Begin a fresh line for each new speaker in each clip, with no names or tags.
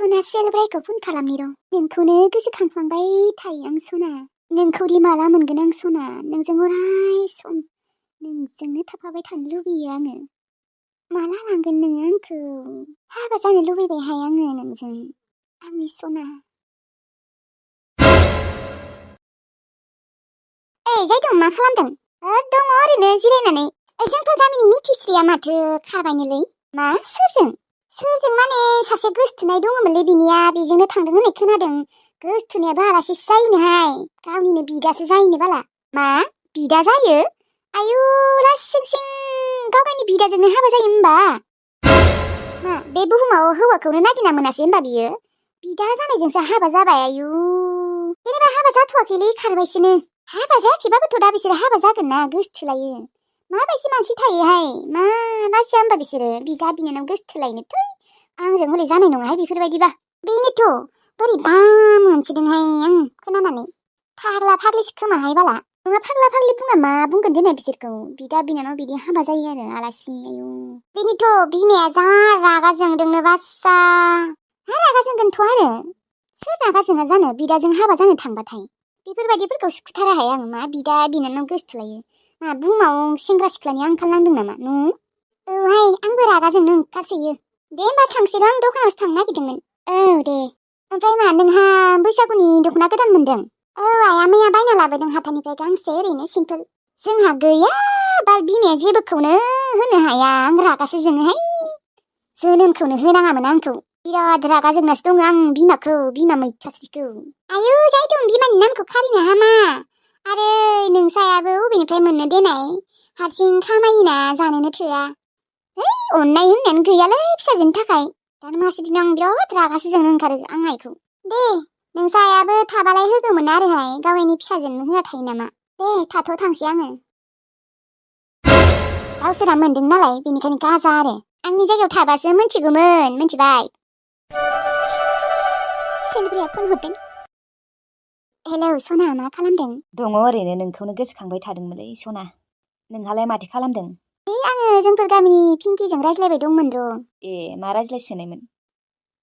सना सेलब्राइखौ फन खालामनि र'। नोंखौनो गोसोखांफ्लांबाय थायो आं सना। नोंखौदि माला मोनगोन आं सना। नोंजों अराय सम नोंजोंनो थाफाबाय थानो लुबैयो आङो। माला लांगोन नोङो आंखौ? हाबा जानो लुबैबायहाय आङो नोंजों आंनि सना। जाय दं मा खालामदों? दङ ओरैनो जिरायनानै। जोंफोर गामिनि मिथिस्रिया माथो खारबायनोलै। मा सोरजों? सोरजों माने सासे गोसथोनाय दङमोनलै बिनिया बेजोंनो थांदों होननाय खोनादों। गोसथोनायाबो आलासिसो जायोनोहाय। गावनिनो बिदासो जायोनो बाला। मा? बिदा जायो? आयु लासिंसिं गावगायनि बिदाजोंनो हाबा जायो होमबा? मा बे बुहुमाव हौवाखौनो नागिरना मोनासै होमबा बियो? बिदा जानायजोंसो हाबा जाबाय आयु। जेनेबा हाबा जाथ'वाखैलै खारबायसोनो। हाबा जायाखैबाबोथ' दा बिसोरो हाबा जागोन ना गोसथोलायो। माबायदि मानसि थायोहाय मा लाजिया होमबा बिसोरो बिदा बिनानाव गोसथोलायनो थै। आंजों हले जानाय नङाहाय बेफोरबायदिबा। बेनोथ' बोरैबा मोनसिदोंहाय आं खोनानानै। फाग्ला फाग्लिसो खोमाहाय बाला। नङा फाग्ला फाग्लि बुङा मा बुंगोन देनाय बिसोरखौ। बिदा बिनानाव बिदि हाबा जायो आरो आलासि आयु। बेनोथ' बिमाया जा रागा जोंदोंनो बासा। हा रागा जोंगोनथ' आरो। सोर रागा जोङा जानो बिदाजों हाबा जानो थांबाथाय। बेफोरबायदिफोरखौ सुखुथाराहाय आं मा बिदा बिनानाव गोसथोलायो। मा बुहुमाव सेंग्रा सिख्लानि आंखाल नांदों नामा न'? औहाय आंबो रागा जोंनो ओंखारसोयो। दे होमबा थांसैर' आं दखानावसो थांनो नागिरदोंमोन। औ दे। ओमफ्राय मा नोंहा बैसागुनि दख'ना गोदान मोनदों? औ आइया मैया बायना लाबोदों हाथाइनिफ्राय गांसे ओरैनो सिम्पोल। जोंहा गैया बाल बिमाया जेबोखौनो होनो हाया आं रागासो जोङोहाय। जोनोमखौनो होनाङामोन आंखौ। बिराद रागा जोंनासो दङ आं बिमाखौ बिमा मैथास्रिखौ। आयु जाय दं बिमानि नामखौ खारिनो हामा। आरो नोंसायाबो अबेनिफ्राय मोननो देनाय हारसिं खामायोना जानोनो थोआ। है अननाय होननायानो गैयालै फिसाजोनि थाखाय। दानो मासे दिन आं बिराद रागासो जोंनो ओंखारो आं आइखौ। दे नोंसायाबो थाबालाय होगौमोन आरोहाय गावनि फिसाजोनो होआ थायो नामा। दे थाथ' थांसै आङो। गावसोरा मोनदों नालाय बेनिखायनो गाजा आरो। आंनि जायगायाव थाबासो मोनथिगौमोन मोनथिबाय। सेलब्राया फन हरदों। हेलौ सना मा खालामदों?
दङ ओरैनो नोंखौनो गोसोखांबाय थादोंमोनलै सना। नोंहालाय माथो खालामदों?
आङो जोंफोर गामिनि पिंकिजों रायज्लायबाय दंमोन र'।
मा रायज्लायसोनायमोन?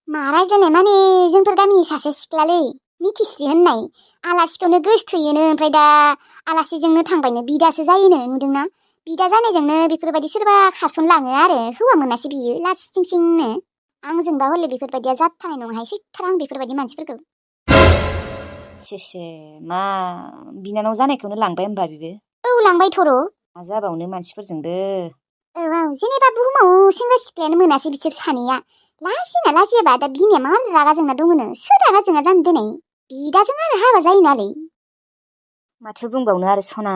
मा रायज्लायनाय माने जोंफोर गामिनि सासे सिख्लालै मिथिस्रि होननाय आलासिखौनो गोसथोयोनो ओमफ्राय दा आलासिजोंनो थांबायनो बिदासो जायोनो नुदोंना? बिदा जानायजोंनो बेफोरबायदि सोरबा खारसनलाङो आरो हौवा मोनासै बियो लासिंसिंनो। आंजोंबा हले बेफोरबायदिया जाथारनाय नङाहाय सैथार आं बेफोरबायदि मानसिफोरखौ।
सेसे मा बिनानाव जानायखौनो लांबाय होमबा बिबो?
औ लांबायथ' र'।
मा जाबावनो मानसिफोरजोंबो।
औ जेनेबा बुहुमाव सेंग्रा सिख्लायानो मोनासै बिसोर सानैया। लाजिना लाजियाबा दा बिमाया मा रागा जोंना दङनो सोर रागा जोङा जानो दिनै बिदाजों आरो हाबा जायो नालाय।
माथो बुंबावनो आरो सना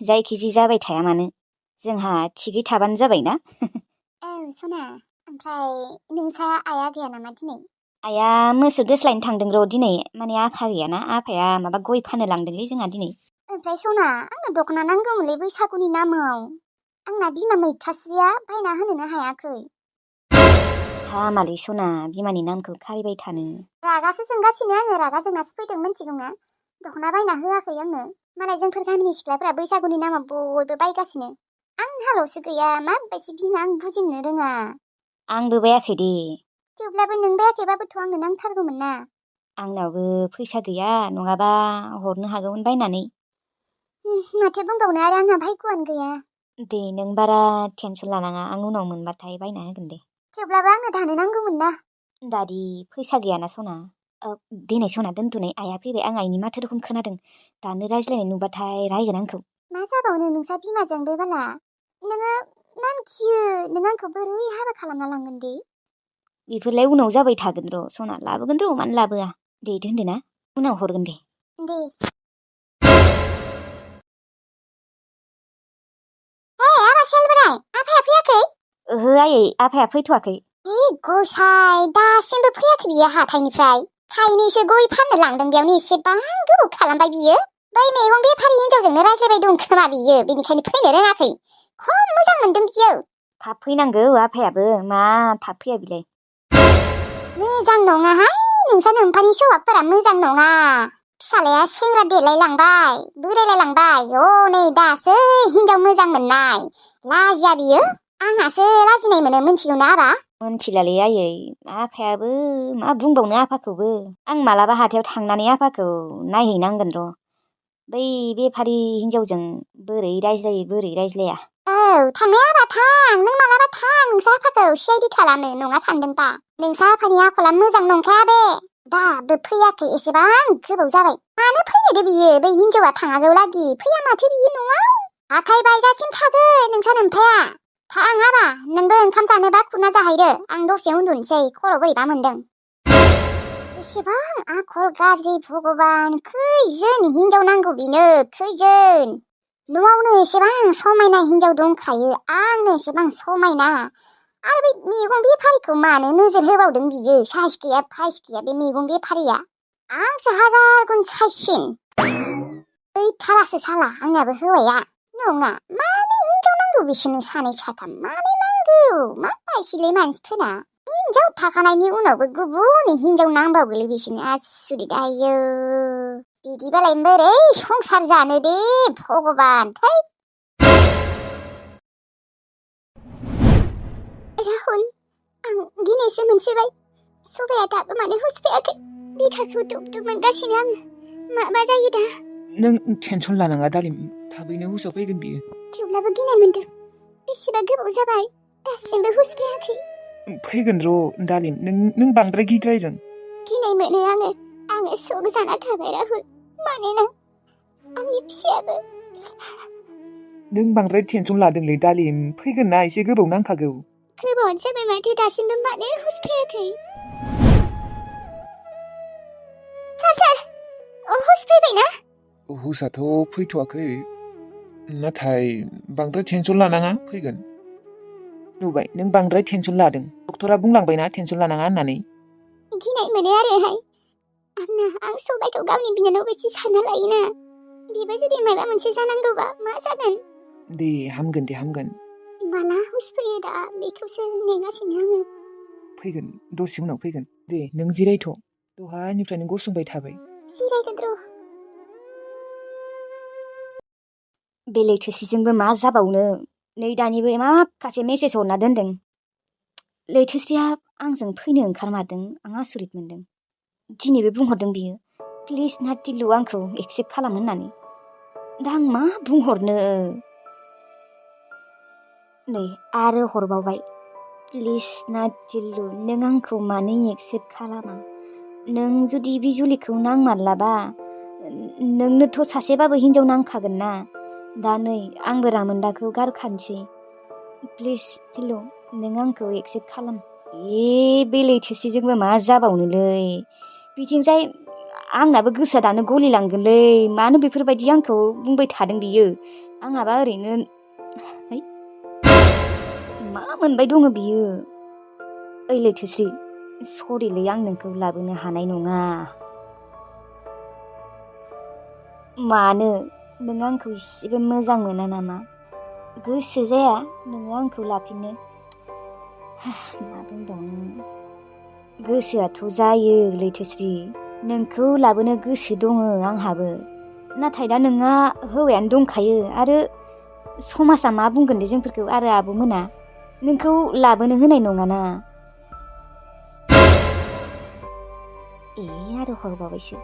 जायखि जि जाबाय थाया मानो जोंहा थिगै थाबानो जाबाय ना।
औ सना ओमफ्राय नोंसा आइया गैया नामा दिनै?
आइया मोसौ दोस्लायनो थांदों र' दिनै माने आफा गैयाना आफाया माबा गय फाननो लांदोंलै जोंहा दिनै।
ओमफ्राय सना आंनो दख'ना नांगौमोनलै बैसागुनि नामाव। आंना बिमा मैथास्रिया बायना होनोनो हायाखै।
हामालै सना बिमानि नामखौ खारिबाय थानो।
रागासो जोंगासिनो आङो रागा जोंनासो फैदों मोनथिगौना? दख'ना बायना होआखै आंनो। मालाय जोंफोर गामिनि सिख्लाफोरा बैसागुनि नामाव बयबो बायगासिनो। आंहाल'सो गैया माबायदि बिमा आं बुजिनो रोङा।
आंबो बायाखै दे।
थेवब्लाबो नों बायाखैबाबोथ' आंनो नांथारगौमोन ना।
आंनावबो फैसा गैया नङाबा हरनो हागौमोन बायनानै।
माथो बुंबावनो आरो आंहा भाग्यआनो गैया।
दे नों बारा टेनसन लानाङा आं उनाव मोनबाथाय बायना होगोन दे।
थेवब्लाबो आंनो दानो नांगौमोन ना।
दादि फैसा गैयाना सना। दिनै सना दोनथ'नाय आइया फैबाय आं आइनि माथो रोखोम खोनादों। दानो रायज्लायनाय नुबाथाय रायगोन आंखौ।
मा जाबावनो नोंसा बिमाजोंबो बाला। नोङो मानखियो नों आंखौ बोरै हाबा खालामना लांगोन दे?
बेफोरलाय उनाव जाबाय थागोन र' सना लाबोगोन र' मानो लाबोआ। दे दोनदो ना उनाव हरगोन दे।
दे। आबा सेलब्राय आफाया फैयाखै?
ओहो आयै आफाया फैथ'वाखै।
गसाइ दासिमबो फैयाखै बियो हाथाइनिफ्राय। थाइनैसो गय फाननो लांदों बेयावनो एसेबां गोबाव खालामबाय बियो। बै मैगं बेफारि हिनजावजोंनो रायज्लायबाय दं खोमा बियो बेनिखायनो फैनो रोङाखै। खम मोजां मोनदों बियो।
थाब फैनांगौ आफायाबो मा थाब फैया बिलाय।
मोजां नङाहाय नोंसा नोम्फानि सौहागफोरा मोजां नङा। फिसालाया सेंग्रा देलाय लांबाय बोरायलाय लांबाय हनै दासो हिनजाव मोजां मोननाय। लाजिया बियो आंहासो लाजिनाय मोनो मिथिगौना आबा?
मोनथिलालै आयै आफायाबो मा बुंबावनो आफाखौबो आं मालाबा हाथायाव थांनानै आफाखौ नायहैनांगोन र'। बै बेफारि हिन्जावजों बोरै रायज्लाया।
औ थांनाय आबा थां, नों मालाबा थां नोंसा आफाखौ सिआइडि खालामनो नङा सानदोंबा। नोंसा आफानि आखला मोजां नंखाया बे। दाबो फैयाखै एसेबां गोबाव जाबाय। मानो फैनो दे बियो? बै हिन्जावा थाङागौ लागि फैया माथो बियो न'आव? हाथाय बायजासिम थागोन नोंसा नोम्फाया। थां आबा, नोंबो ओंखाम जानोबा खुरना जाहैदो। आं दसे उन्दुनोसै, खर' बोरैबा मोनदों। एसेबां आखल गाज्रि भगबान, खैजोन हिन्जाव नांगौ बिनो, खैजोन? न'आवनो एसेबां समायना हिन्जाव दंखायो, आंनो एसेबां समायना। आरो बे मैगं बेफारिखौ मानो नोजोर होबावदों बियो? साइस गैया फाइस गैया बे मैगं बेफारिया। आंसो हाजार गुन साइससिन। गैथारासो साला आंनाबो हौवाया। नङा, मानो हिन्जाव नांगौ बिसोरनो सानै साथाम? मानो नांगौ? मा बायसिलै मानसिफोरा? हिन्जाव थाखानायनि उनावबो गुबुन हिन्जाव नांबावगोलै बिसोरनो। आसुरित आयो। बिदिबालाय बोरै संसार जानो दे भगबान। थै। राहुल, आं गिनायसो मोनसोबाय। सबाया दाबो मानो हुसफैयाखै? बिखाखौ दुब दुब मोनगासिनो आङो। माबा जायो दा?
नों टेनसन लानाङा दालिम, थाबैनो हुसआव फैगोन बियो।
थेवब्लाबो गिनाय मोनदों। बेसेबा गोबाव जाबाय, दासिमबो हुस फैयाखै।
फैगोन र' दालिम, नों बांद्राय गिद्रायदों।
गिनाय मोनो आङो सग जाना थाबाय राहुल। मानोना आंनि फिसायाबो।
नों बांद्राय टेनसन लादोंलै दालिम, फैगोन ना, एसे गोबाव नांखागौ।
गोबावानो जाबाय माथो, दासिमबो मानो हुस फैयाखै? सार, हुस फैबायना?
हुसआथ' फैथ'वाखै, नाथाय बांद्राय टेनसन लानाङा, फैगोन। नुबाय, नों बांद्राय टेनसन लादों। डक्टरा बुंलांबायना टेनसन लानाङा होननानै।
गिनाय मोनो आरोहाय। आं सबायखौ गावनि बिनानाव बायदि सानना लायोना। बेबो जुदि माबा मोनसे जानांगौबा मा जागोन?
दे हामगोन, दे हामगोन।
माला हुस फैयो दा, बेखौसो नेगासिनो आङो।
फैगोन, दसे उनाव फैगोन। दे नों जिरायथ', दहायनिफ्रायनो गसंबाय थाबाय।
जिरायगोन र'।
बे लैथोसिजोंबो मा जाबावनो, नै दानिबो माखासे मेसेज हरना दोनदों। लैथोस्रिया आंजों फैनो ओंखारमारदों, आं आसरित मोनदों। दिनैबो बुंहरदों बियो, प्लिज नातिलु आंखौ एक्सेप्ट खालाम होननानै। दा आं मा बुंहरनो? नै आरो हरबावबाय, प्लिज नातिलु नों आंखौ मानो एक्सेप्ट खालामा? नों जुदि बे जुलिखौ नांमारलाबा नोंनोथ' सासेबाबो हिन्जाव नांखागोन ना। दा नै आंबो रामोन्दाखौ गारखानोसै। प्लिज तिलु नों आंखौ एक्सेप्ट खालाम। बे लैथोसेजोंबो मा जाबावनोलै? बिथिंजाय आंनाबो गोसोआ दानो गलिलांगोनलै। मानो बेफोरबायदि आंखौ बुंबाय थादों बियो? आंहाबा ओरैनो मा मोनबाय दङ बियो? ओइ लैथोस्रि, सरिलै आं नोंखौ लाबोनो हानाय नङा। मानो? नों आंखौ इसेबो मोजां मोना नामा? गोसो जाया नोङो आंखौ लाफिननो? मा बुंबावनो? गोसोआथ' जायो लैथोस्रि, नोंखौ लाबोनो गोसो दङ आंहाबो। नाथाय दा नोंहा हौवायानो दंखायो, आरो समाजा मा बुंगोन दे जोंफोरखौ, आरो आब'मोना नोंखौ लाबोनो होनाय नङाना। आरो हरबावबायसो,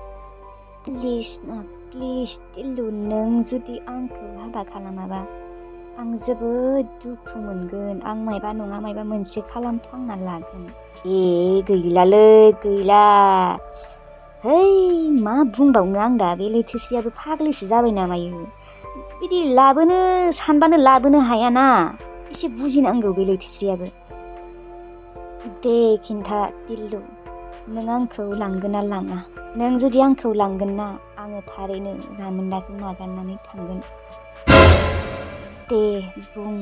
प्लिज ना प्लिज तिलु नों जुदि आंखौ हाबा खालामाबा आं जोबोद दुखु मोनगोन। आं मायबा नङा मायबा मोनसे खालामफ्लांना लागोन। गैलालै गैला। है मा बुंबावनो आं दा? बे लैथोस्रियाबो फाग्लिसो जाबाय नामायो? बिदि लाबोनो सानबानो लाबोनो हायाना। एसे बुजिनांगौ बे लैथोस्रियाबो। दे खिन्था तिलु, नों आंखौ लांगोन ना लाङा? नों जुदि आंखौ लांगोन ना, आङो थारैनो रामोन्दाखौ नागारनानै थांगोन। दे बुं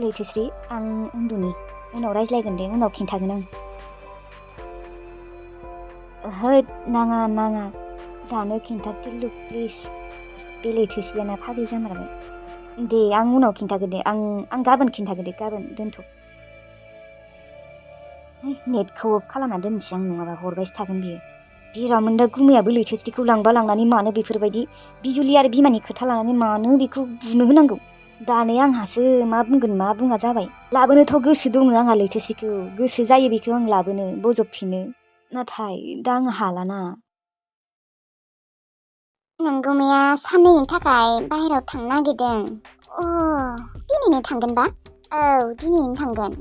लैथोस्रि, आं उन्दुनि, उनाव रायज्लायगोन दे, उनाव खिन्थागोन आं। होद नाङा दानो खिन्था तिलु प्लिज। बे लैथोस्रियाना फाग्लि जामारबाय। दे आं उनाव खिन्थागोन दे, आं गाबोन खिन्थागोन दे, गाबोन दोनथ'। नेटखौ अफ खालामना दोननोसै आं, नङाबा हरबायसो थागोन बियो। बे रामोन्दा गुमैयाबो लैथोस्रिखौ लांबा लांनानै मानो बेफोरबायदि बिजुलि आरो बिमानि खोथा लानानै मानो बेखौ बुनो होनांगौ? दानो आंहासो मा बुंगोन मा बुङा जाबाय। लाबोनोथ' गोसो दङ आंहा लैथोसेखौ, गोसो जायो बेखौ आं लाबोनो बजबफिनो, नाथाय दा आं हालाना।
नोंगुमैया साननैनि थाखाय बाहेरायाव थांनो नागिरदों। दिनैनो थांगोनबा? औ दिनैनो थांगोन।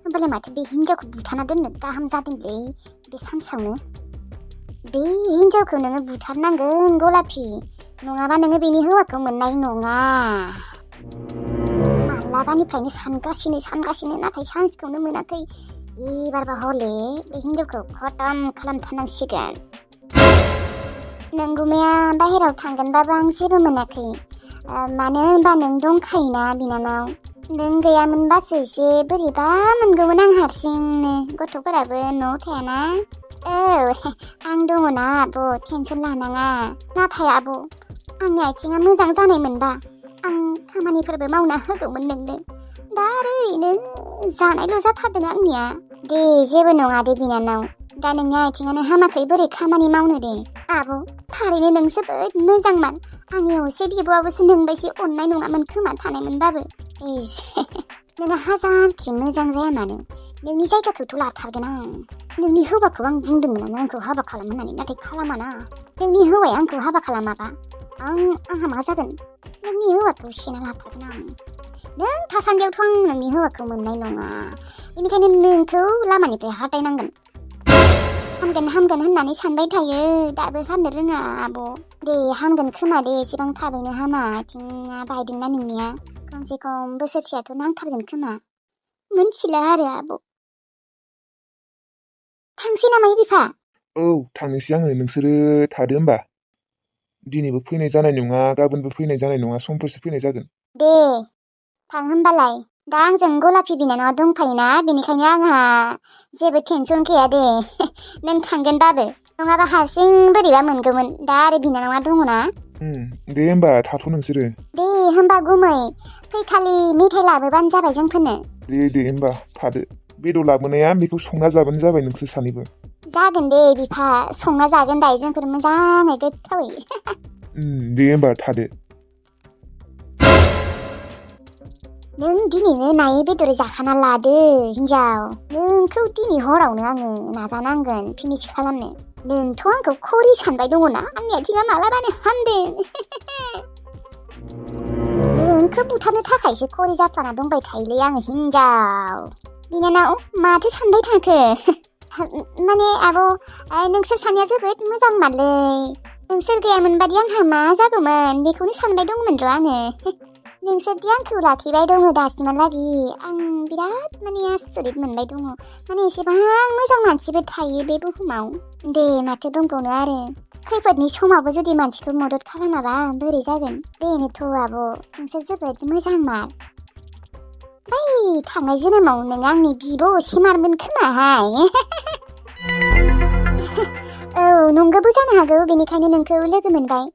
होमबालाय माथो बे हिनजावखौ बुथारना दोननो गाहाम जादोंलै बे सानसेयावनो। बे हिनजावखौ नोङो बुथारनांगोन गलापि, नङाबा नोङो बेनि हौवाखौ मोननाय नङा। मालाबानिफ्रायनो सानगासिनो नाथाय सान्सखौनो मोनाखै। एबारबा हले बे हिनजावखौ खतम खालामथारनांसिगोन। नोंगुमैया बाहेरायाव थांगोनबाबो आं जेबो मोनाखै, मानो होनबा नों दंखायोना बिनानाव। नों गैयामोनबासो एसे बोरैबा मोनगौमोन आं हारसिंनो, गथ'फोराबो न'आव थायाना। आं दङना आब', टेनसन लानाङा। नाथाय आब', आंनि आथिङा मोजां जानायमोनबा आं खामानिफोरबो मावना होगौमोन नोंनो। दा आरो ओरैनो जानायल' जाथारदों आंनिया। दे जेबो नङा दे बिनानाव, दा नोंनि आथिङानो हामाखै बोरै खामानि मावनो दे। आब' थारैनो नों जोबोद मोजांमोन। आंनि असे बिब'आबोसो नोंबायदि अननाय नङामोन खोमा थानायमोनबाबो। नोंहा हाजारखि मोजां जाया मानो नोंनि जायगाखौथ' लाथारगोन आं। नोंनि हौवाखौ आं बुंदोंमोन आंखौ हाबा खालाम होननानै, नाथाय खालामाना। नोंनि हौवाया आंखौ हाबा खालामाबा आंहा मा जागोन? नोंनि हौवाखौ सेना लाथारगोन आं। नों थासान्दियावथ' आं नोंनि हौवाखौ मोननाय नङा, बेनिखायनो नोंखौ लामानिफ्राय हटायनांगोन। हामगोन होननानै सानबाय थायो, दाबो हामनो रोङा आब'। दे हामगोन खोमा दे, एसेबां थाबैनो हामा। आथिङा बायदोंना नोंनिया, खमसे खम बोसोरसेयाथ' नांथारगोन खोमा। मोनथिला आरो आब'। थांसै नामा बिफा?
औ थांनोसै आङो, नोंसोरो थादो होमबा। दिनैबो फैनाय जानाय नङा, गाबोनबो फैनाय जानाय नङा, समफोरसो फैनाय जागोन।
दे थां होमबालाय। दा आंजों गलापि बिनानावा दंफायोना, बेनिखायनो आंहा जेबो टेनसन गैया दे। नों थांगोनबाबो, नङाबा हारसिं बोरैबा मोनगौमोन। दा आरो बिनानावा दङना।
दे होमबा थाथ' नोंसोरो।
दे होमबा गुमै, फैखालि मेथाइ लाबोबानो जाबाय जोंफोरनो।
दे होमबा थादो। बेदर लाबोनाया बेखौ संना जाबानो जाबाय नोंसोर सानैबो।
जागोन दे बिफा, संना जागोन दायो जोंफोर मोजाङै गोथावै।
दे होमबा थादो।
नों दिनैनो नायै बेदर जाखाना लादो हिन्जाव। नोंखौ दिनै हरावनो आङो नाजानांगोन फिनिश खालामनो। नोंथ' आंखौ खरि सानबाय दङना, आंनि आथिङा मालाबानो हामदों। नोंखौ बुथारनो थाखायसो खरि जाफ्लाना दंबाय थायोलै आङो हिन्जाव। बिनानाव माथो सानबाय थाखो? माने आब', नोंसोर सानैया जोबोद मोजां मारलै। नोंसोर गैयामोनबादि आंहा मा जागौमोन बेखौनो सानबाय दंमोन र' आङो। नोंसोरदि आंखौ लाखिबाय दङ दासिमहालागि, आं बिराद आसरित मोनबाय दङ। माने एसेबां मोजां मानसिबो थायो बे बुहुमाव। दे माथो दंबावनो आरो, खैफोदनि समावबो जुदि मानसिखौ मदद खालामाबा बोरै जागोन? बेनोथ' आब', नोंसोर जोबोद मोजां मार। बै थांनाय जोनोमाव नों आंनि बिब' असेमारमोन खोमाहाय। औ नंगौबो जानो हागौ, बेनिखायनो नोंखौ लोगो मोनबाय।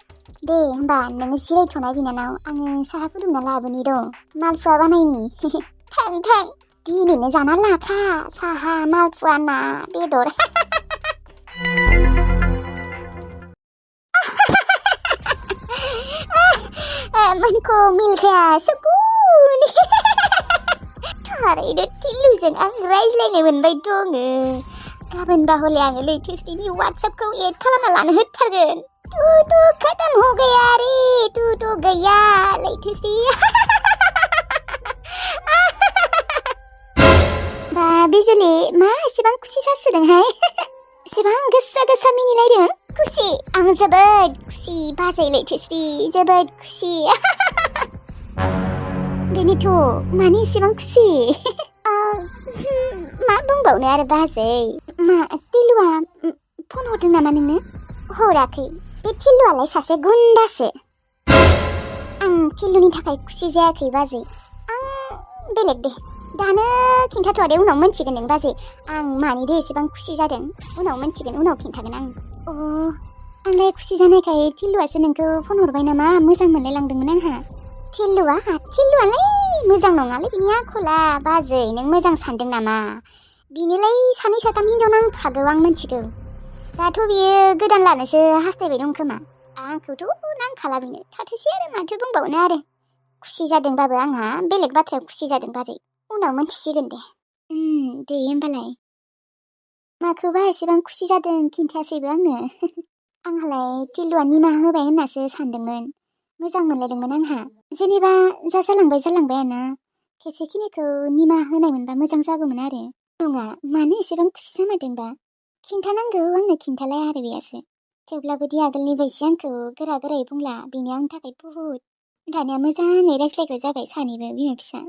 दे होमबा नोङो जिरायथ'नाय बिनानाव, आङो साहा फुदुंना लाबोनि र', मालपुवा बानायनि। थां दिनैनो जाना लाखा, साहा, मालपुवा, ना, बेदर। मनखौ मिल गया सुकुन। थारैनो टिल्लुजों आं रायज्लायनो मोनबाय दङ। गाबोनबा हले आङो लैथोस्रिनि वाट्सएपखौ एड खालामना लानो होथारगोन। तू खत्म हो गया रे, तू तो गया लैथोस्रि। बा बिजुलि, मा एसेबां खुसि जासोदोंहाय? एसेबां गोसा मिनिलायदों? खुसि, आं जोबोद खुसि बाजै लैथोस्रि, जोबोद खुसि। बेनोथ' मानो एसेबां खुसि? मा बुंबावनो आरो बाजै। मा टिल्लुआ फन हरदों नामा नोंनो? हराखै, बे टिल्लुआलाय सासे गुन्दासो। आं टिल्लुनि थाखाय खुसि जायाखै बाजै, आं बेलेग दे। दानो खिन्थाथ'आ दे, उनाव मोनथिगोन नों बाजै, आं मानिदे एसेबां खुसि जादों। उनाव मोनथिगोन, उनाव खिन्थागोन आं। आंलाय खुसि जानायखाय टिल्लुआसो नोंखौ फन हरबाय नामा, मोजां मोनलाय लांदोंमोन आंहा। टिल्लुआलाय मोजां नङालै बिनि आखला बाजै, नों मोजां सानदों नामा? बिनोलाय 2-3 हिनजाव नांखागौ आं मोनथिगौ। दाथ' बियो गोदान लानोसो हास्थायबाय दं खोमा। आंखौथ' नांखाला बिनो, थाथोंसै आरो माथो बुंबावनो आरो। खुसि जादोंबाबो आंहा बेलेग बाथ्रायाव खुसि जादों बाजै। उनाव मोनथिसिगोन दे। दे होमबालाय। माखौबा एसेबां खुसि जादों खिन्थायासैबो आंनो। आंहालाय टिल्लुआ निमाहा होबाय होननासो सानदोंमोन। मोजां मोनलायदोंमोन आंहा। जेनेबा जालांबायाना। खेबसेखिनिखौ निमाहा होनाय मोनबा मोजां जागौमोन आरो। नङा, मानो एसेबां खुसि जामारदोंबा? खिन्थानांगौ आंनो खिन्थालाया आरो बेयासो। थेवब्लाबो दि आगोलनि बायदि आंखौ गोरा गोरायै बुंला, बेनो आंनि थाखाय बुहुत। दानिया मोजाङै रायज्लायग्रा जाबाय सानैबो बिमा फिसा।